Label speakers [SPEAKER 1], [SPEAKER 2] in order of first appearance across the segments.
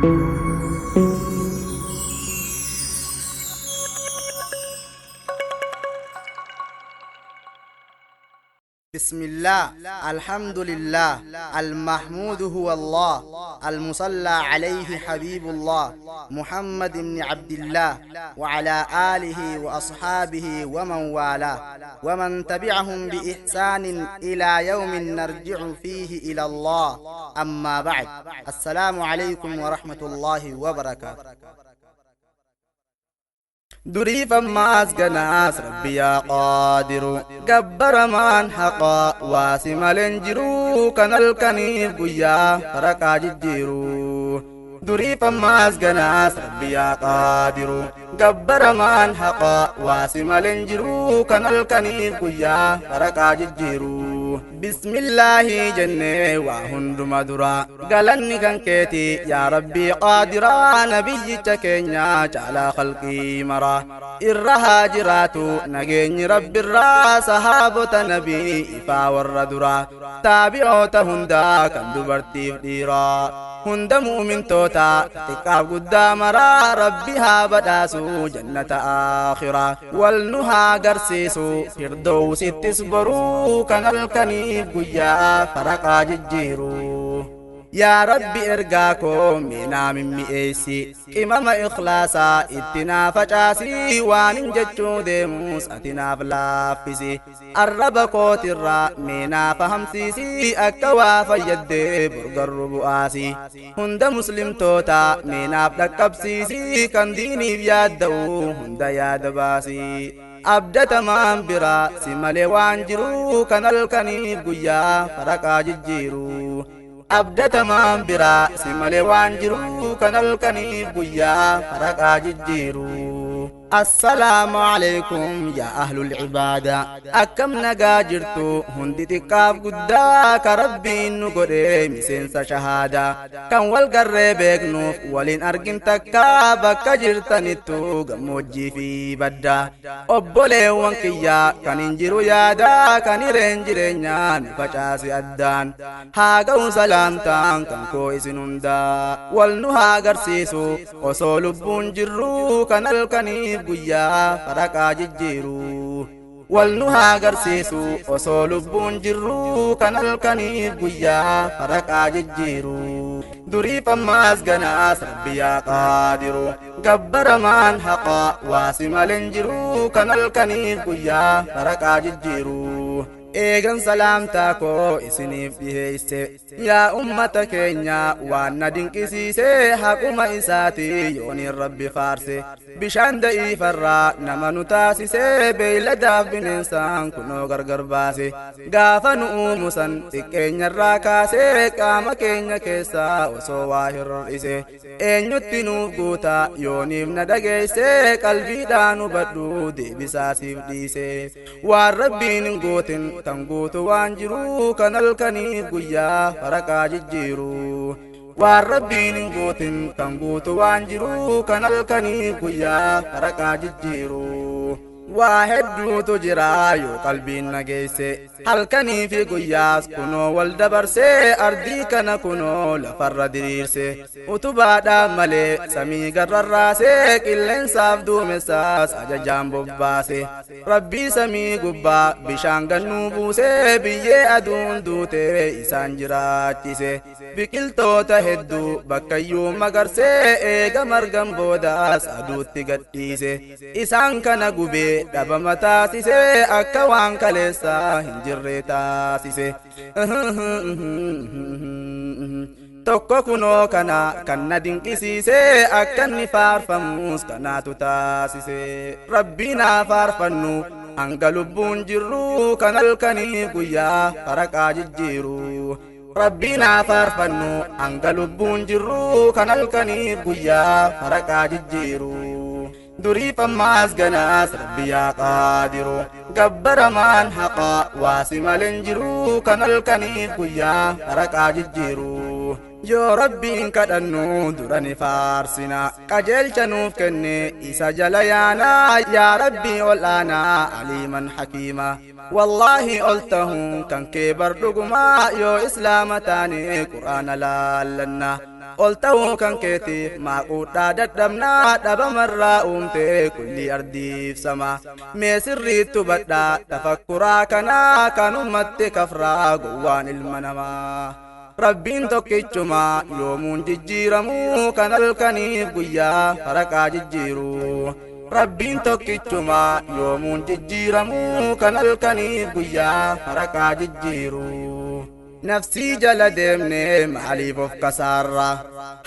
[SPEAKER 1] بسم الله، الحمد لله، المحمود هو الله، المصلى عليه حبيب الله محمد بن عبد الله وعلى آله وأصحابه ومن والاه ومن تبعهم بإحسان إلى يوم نرجع فيه إلى الله. أما بعد، السلام عليكم ورحمة الله وبركاته. Durii fammaas ganaas Rabbi yaa qaadiru, gabbaramaan haqaa waasi maleen jiru, kan halkaniif guyyaa faraqaa jijjiiru. Durii fammaas ganaas Rabbi yaa qaadiru, gabbaramaan haqaa waasi maleen jiru, kan halkaniif guyyaa faraqaa jijjiiru. Bismillaahi jennee waa hunduma dura, galanni kan keeti yaa Rabbii qaadiraa, nabiyyicha keenya caalaa khalqii mara irra haa jiraatu nageenyi Rabbirraa, sahaabota nabii ifaa warra dura, taabi'oota hundaa kan dubartiif dhiiraa, hunda mu'mintoota xiqqaaf guddaa maraa, Rabbi haa badhaasu jannata aakhiraa, wal nu haa garsiisu firdowsittis boruu, kan halkaniif guyyaa faraqaa jijjiiru. Yaa Rabbi ergaa koo meenaa mimmi'eessi, qimama ikhlaasaa itti naa facaasi, waan hin jechuu deemus ati naaf laaffisi, arraba kootirraa meenaa fahamsiisi, akka waa fayyaddee burgarru bu'aasi, hunda muslimtoota meenaaf dhaqqabsiisi, kan diiniif yaadda'u hunda yaada baasi. Abdatamaan biraa si malee waan jiru, kan halkaniif guyyaa faraqaa jijjiiru. Abdatamaan biraa si malee waan jiru, kan halkaniif guyyaa faraqaa jijjiiru. Assalaamu alaykum yaa ahlul cibaada, akkam nagaa jirtu hundi xiqqaaf guddaa, ka Rabbiin nu godhee miseensa shahaadaa, kan wal garree beeknuuf waliin argin takkaa, bakka jirtanittu gammoojjii fi baddaa. Obboleewwan kiyyaa kan hin jiru yaadaa, kan hireen jireenyaa nu facaase addaan, haa ga'u salaamtaan kan koo isin hundaa, wal nu haa agarsiisu osoo lubbuun jirru, kan halkaniif guyyaa faraqaa jijjiiru. Wal nu haa agarsiisu osoo lubbuun jirru, kan halkaniif guyyaa faraqaa jijjiiru. Durii fammaas ganaas Rabbi yaa qaadiru, gabbaramaan haqaa waasi maleen jiru, kan halkaniif guyyaa faraqaa jijjiiru. Eegan salaamtaa koo isiniif dhiheeyse yaa ummata keenya, waan na dinqisiise haquma isaati yooniin Rabbi faarse, bishaan da'iifarraa nama nu taasise, beeyladaaf bineensaan kunoo gargar baase, gaafa nu uumu san xiqqeenyarraa kaase, qaama keenya keessaa osoo waa hir'ise, eenyutti nuuf guuta yooniif na dhageeyse, qalbiidhaan hubadhu deebisaa siif dhiise, waan Rabbiin hin gootin kan guutu waan jiru, kan halkaniif guyyaa faraqaa jijjiiru. Waan Rabbiin hin gootin kan guutu waan jiru, kan halkaniif guyyaa faraqaa jijjiiru. Waa hedduutu jira yoo qalbiin nageesse, halkanii fi guyyaas kunoo wal dabarsee, ardii kana kunoo lafarra diriirse, utubaadhaan malee samii garrarraasee, qilleensaaf duumessaas ajajaan bobbaase, Rabbii samii gubbaa bishaan gannuu buusee, biyyee aduun duutee isaan jiraachise, biqiltoota hedduu bakkayyuu magarsee, eega margan boodaas aduutti gadhiise, isaan kana gubee dhabama taasise, akka waan kaleessaa hin jirre taasise. Tokko kunoo kana kan na dinqisiise, akka inni faarfamus kanaatu taasise. Rabbiin haa faarfannu hanga lubbuun jirru, kan halkanii guyyaa faraqaa jijjiiru. Rabbiin haa faarfannu hanga lubbuun jirru, kan halkanii guyyaa faraqaa jijjiiru. Durii fammaas ganaas Rabbi yaa qaadiru, gabbaramaan haqaa waasi maleen jiru, kan halkaniif guyyaa faraqaa jijjiiru. Yoo Rabbiin kadhannu dura ni faarsina, qajeelcha nuuf kenne isa jala yaanaa, yaa Rabbii ol aanaa aliiman hakiima. Wallaahi ol tahuun kan kee bar dhugumaa, yoo islaama taane quraana laallanna. Ol ta'uu kan keetiif maaquudhaa dadhabnaa dhabamarraa uumte kulli ardiif sama. Mee sirriitti hubadhaa tafakkuraa kanaa kan ummatti kafraa gowwaan ilma namaa. Rabbiin tokkichuma yoomuun jijjiiramuu kan halkaniif guyyaa faraqaa jijjiiru. Rabbiin tokkichuma yoomuun jijjiiramuu kan halkaniif guyyaa faraqaa jijjiiru. Nafsii jala deemnee maaliif of kasaarra?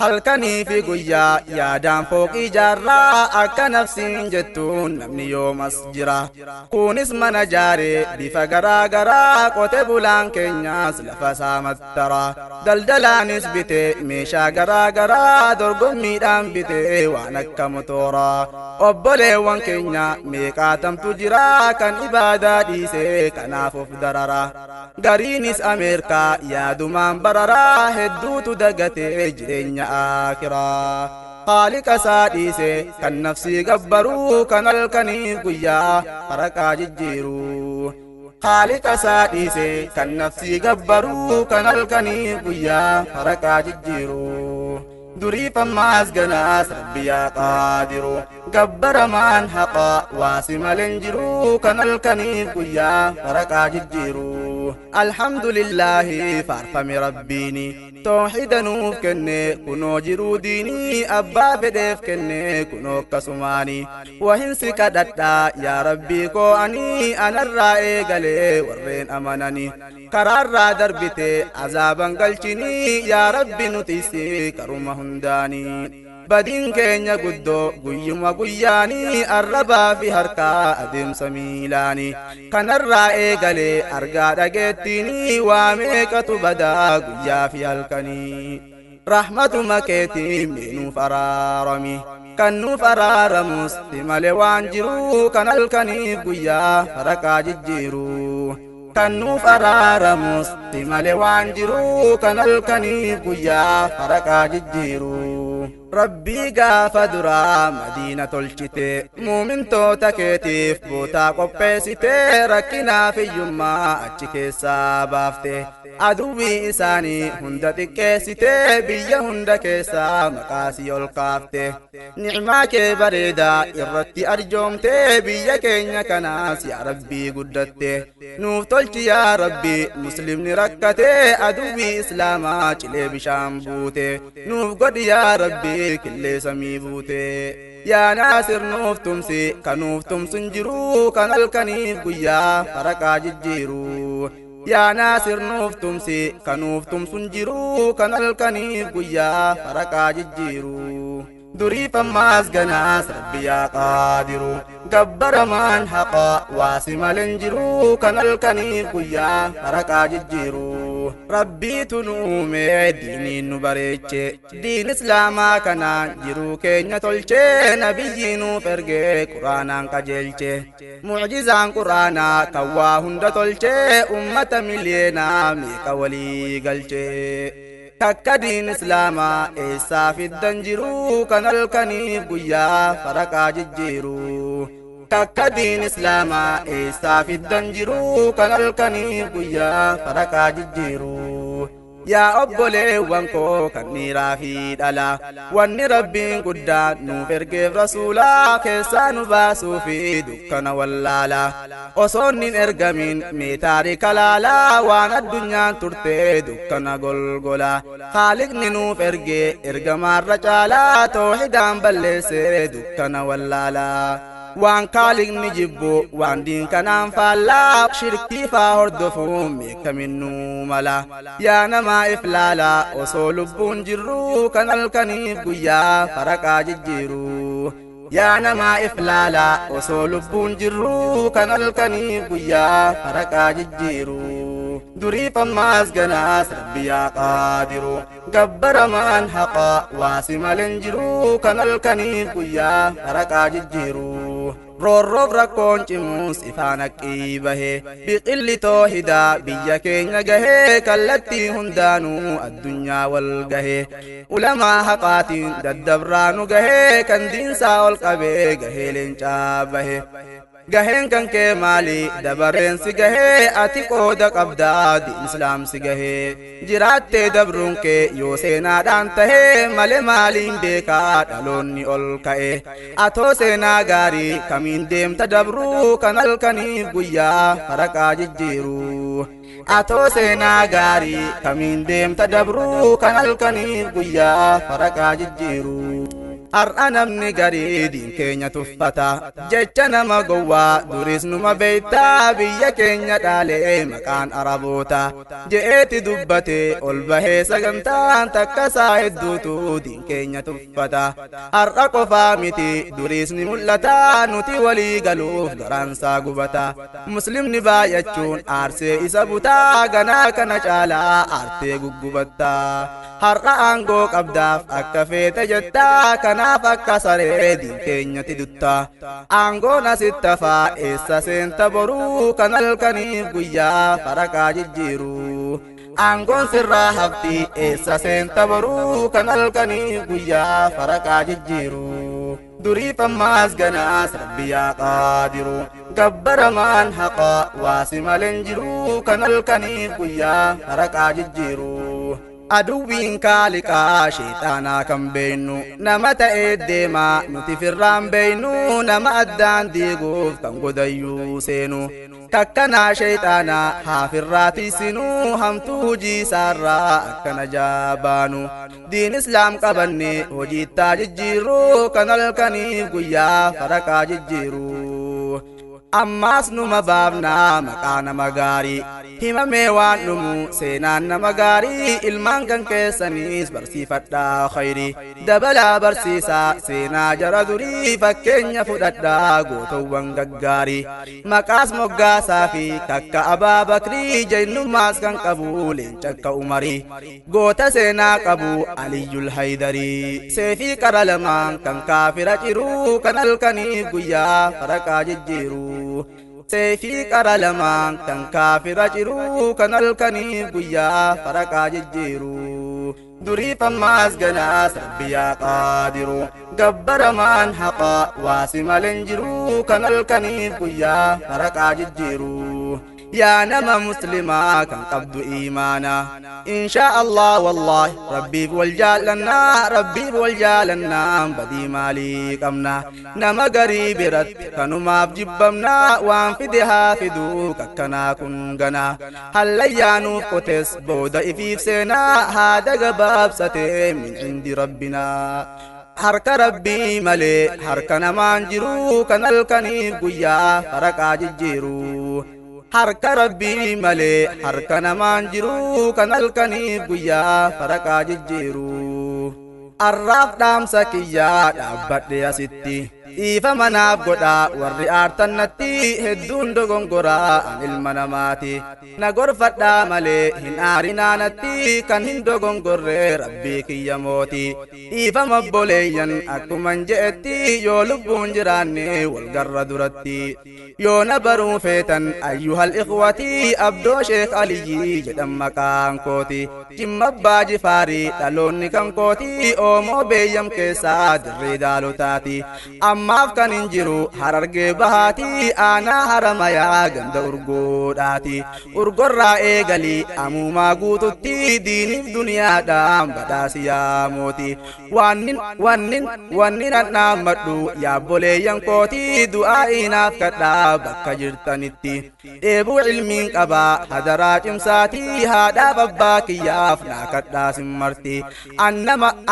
[SPEAKER 1] Halkanii fi guyyaa yaadaan fooqii ijaarraa akka nafsiin jettuun namni yoomas jira. Kunis mana jaaree bifa garaa garaa qote bulaan keenyaas lafa isaa mattara. Daldalaanis bitee meeshaa garaa garaa dorgommiidhaan bitee waan akka motoora. Obboleewwan keenya meeqaatamtu jira kan ibaadaa dhiisee kanaaf of darara. Gariinis Ameerikaa yaadumaan bararaa hedduutu dagatee jireenya akiraa. Haaliqa isaa dhiise kan nafsii gabbaruu kan halkaniif guyyaa faraqaa jijjiiru. Haaliqa isaa dhiise kan nafsii gabbaruu kan halkaniif guyyaa faraqaa jijjiiru. Duriif ammaas ganaas Rabbi yaa qaadiru gabbaramaan haqaa waasi malee hin jiru kan halkaniif guyyaa faraqaa jijjiiru. Alhamdulillaahi faarfame Rabbiini toohida nuuf kenne kunoo jiruu diinii abbaa fedheef kenne kunoo akkasumaani. Wahinsi kadhadhaa yaa Rabbii koo ani anarraa eegalee warreen amanani. Karaarraa darbite azaaban galchinii yaa Rabbi nutis karuma hundaanii. Badiin keenya guddoo guyyuma guyyaanii arrabaa fi harkaa adeemsa miilaanii. Kanarraa eegalee argaa dhageettiinii waa meeqatu badaa guyyaa fi halkanii. Rahmatuma keetiin mee nuuf araarami. Kan nuuf araaramus si malee waan jiru kan halkaniif guyyaa faraqaa jijjiiru. Kan nuuf araaramus si malee waan jiru kan halkaniif guyyaa faraqaa jijjiiru. Rabbii gaafa duraa Madiina tolchite muumintoota keetiif bootaa qopheessite rakkinaaf hiyyummaa achi keessaa baafte. Aduwwii isaanii hunda xiqqeessite biyya hunda keessaa maqaa si ol kaafte. Nicmaa kee bareedaa irratti arjoomte biyya keenya kanaas yaa Rabbii guddatte. Nuuf tolchi yaa Rabbi muslimni rakkate aduwwii islaamaa cilee bishaan buute. Nuuf godhi yaa Rabbi killee samii buute. Yaa Naasir nuuf tumsi kan nuuf tumsu hin jiru kan halkaniif guyyaa faraqaa jijjiiru. Yaa Naasir nuuf tumsi kan nuuf tumsu hin jiru kan halkaniif guyyaa faraqaa jijjiiru. Duriif ammaas ganaas Rabbi yaa qaadiru gabbaramaan haqaa waasi malee hin jiru kan halkaniif guyyaa faraqaa jijjiiru. Rabbiitu nu uume diiniin nu bareeche diin islaamaa kanaan jiruu keenya tolche nabiyyi nuuf ergee quraanaan qajeelche. Mucjizaan quraanaa kan waa hunda tolche ummata miliyeenaa meeqa walii galche. Takka diin islaamaa eessaa fiddan jiru kan halkaniif guyyaa faraqaa jijjiiru. Takka diin islaamaa eessaa fiddan jiru kan halkaniif guyyaa faraqaa jijjiiru. Yaa obboleewwan koo kan dhiiraa fi dhalaa wanni Rabbiin guddaan nuuf ergeef rasuulaa keessaa nu baasuu fi dukkana wallaalaa. Osoo inni hin ergamin mee taarika laalaa waan addunyaan turte dukkana golgolaa. Haaliqni nuuf ergee ergamaarra caalaa toohidaan balleessee dukkana wallaalaa. Waan kaaliqni jibbu waan diin kanaan faallaa shirkii faa hordofuun meekaminuu mala. Yaa namaa iflaalaa osoo lubbuun jirru kan halkaniif guyyaa faraqaa jijjiiru. Yaa namaa iflaalaa osoo lubbuun jirru kan halkaniif guyyaa faraqaa jijjiiru. Duriif ammaas ganaas Rabbi yaa qaadiru gabbaramaan haqaa waasi malee hin jiru kan halkaniif guyyaa faraqaa jijjiiru. Roorroof rakkoon cimuus ifaan haqqii bahee biqilli toohidaa biyya keenya gahee kallattii hundaanuu addunyaa wal gahee ulamaa haqaatiin daddabraa nu gahee kan diinsaa ol qabee gahee leencaa bahee. Gaheen kan kee maali dabareen si gahee ati qooda qabdaa diin islaam si gahee jiraattee dabruun kee yoo seenaadhaan tahee malee maaliin beekaa dhaloonni ol ka'e atoo seenaa gaarii kamiin deemta dabruu kan halkaniif guyyaa faraqaa jijjiiruu atoo seenaa gaarii kamiin deemta dabruu kan halkaniif guyyaa faraqaa jijjiiruu. Har'a namni garii diin keenya tuffata jecha nama gowwaa duris numa beeytaa biyya keenya dhaalee maqaan araboota je'eeti dubbate ol bahee sagantaan takkasaa hedduutu diin keenya tuffata har'a qofaa miti duris ni mul'ata nuti walii galuuf garaansaa gubata muslimni baay'achuun aarsee isa butaa ganaa kana caalaa aartee guggubatta har'a aangoo qabdaaf akka feete jettaa kanaaf akka saree diin keenyatti dutta aangoon asitti hafaa eessa seenta boruu kan halkaniif guyyaa faraqaa jijjiiruu aangoon sirraa hafti eessa seenta boruu kan halkaniif guyyaa faraqaa jijjiiruu duriif ammaas ganaas rabbi yaa qaadiru gabbaramaan haqaa waasi maleen jiruu kan halkaniif guyyaa faraqaa jijjiiruu aduwwiin kaaliqaa sheexaanaa kan beeynu nama ta'ee deemaa nuti firraan beeynu nama addaan diiguuf kan godayyuu seenu kakkanaa sheexaanaa haafirraa tiisinuu hamtuu hojii isaarraa akkana jaabaanu diin islaam qabanne hojiittaa jijjiiruu kan halkaniif guyyaa faraqaa jijjiiruu ammaas numa baafnaa maqaa nama gaarii himamee waan dhumu seenaan nama gaarii ilmaan kan keessaniis barsiifadhaa khayrii dabalaa barsiisaa seenaa jara durii fakkeenya fudhadhaa gootowwan gaggaarii maqaas moggaasaa fi kakka abaa bakrii jennummaas kan qabu leenca akka umarii goota seenaa qabu aliyyul haydarii seefii qara lamaan kan kaafira ciruu kan halkaniif guyyaa faraqaa jijjiiruu seefii qara lamaan kan kaafira ciruu kan halkaniif guyyaa faraqaa jijjiiruu duriif ammaas ganaas rabbi yaa qaadiru gabbaramaan haqaa waasi maleen jiruu kan halkaniif guyyaa faraqaa jijjiiruu yaa nama muslimaa kan qabdu iimaana inshaa allah wallaahi rabbiif wal jaallannaa rabbiif wal jaalannaa badii maalii qabna nama garii biratti kanumaaf jibbamnaa waan fide haa fiduu kakkanaa kun ganaa hallayyaanuuf qotes booda ifiif seenaa haada gabaabsatee min cindi rabbinaa harka rabbii malee harka namaan jiruu kan halkaniif guyyaa faraqaa jijjiiruu harka rabbii malee harka namaan jiruu kan halkaniif guyyaa faraqaa jijjiiruu arraaf dhaamsa kiyyaa dhaabbadhe asitti dhiifa manaaf godhaa warri aartannatti hedduun dogongoraa an ilma namaati na gorfadhaa malee hin aarinaanatti kan hin dogongorre rabbii kiyya mooti dhiifama obboleeyyan akkuman je'etti yoo lubbuun jiraanne wal garra duratti yoo na baruu feetan ayyuhal ikhwatii abdoo sheekh aliyyii jedhan maqaan kooti jimma abbaa jifaarii dhaloonni kan kooti oomoo beeyyam keessaa dirree daalotaati ammaaf kan hin jiru harargee bahaati aanaa haramayaa ganda urgoodhaati urgorraa eegalii amuumaa guututti diiniif duniyaadhaan badhaasi yaa mooti wannin an dhaammadhu yaabboleeyyan kooti du'aa inaaf kadhaa bakka jirtanitti dheebuu ilmiin qabaa hadaraa cimsaatii haadhaaf abbaa kiyyaaf naa kadhaa simmarti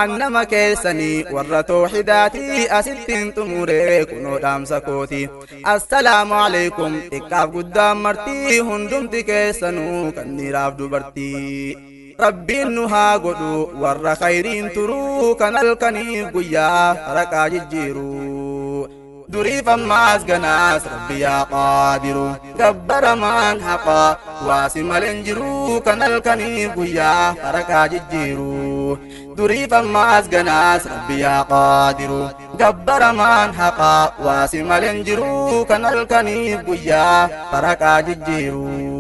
[SPEAKER 1] annama keessanii warra tooxidaatii asittiin xumuree kunoo dhaamsa kooti assalaamu alaikum xiqqaaf guddaan martii hundumti keessanuu kan dhiiraaf dubartii rabbiin nu haa godhu warra khayriin turuu kan halkaniif guyyaa faraqaa jijjiiruu duriif ammaas ganaas rabbi yaa qaadiru gabbaramaan haqaa waasi maleen jiruu kan halkaniif guyyaa faraqaa jijjiiruu duriif ammaas ganaas rabbi yaa qaadiru gabbaramaan haqaa waasi maleen jiruu kan halkaniif guyyaa faraqaa jijjiiruu.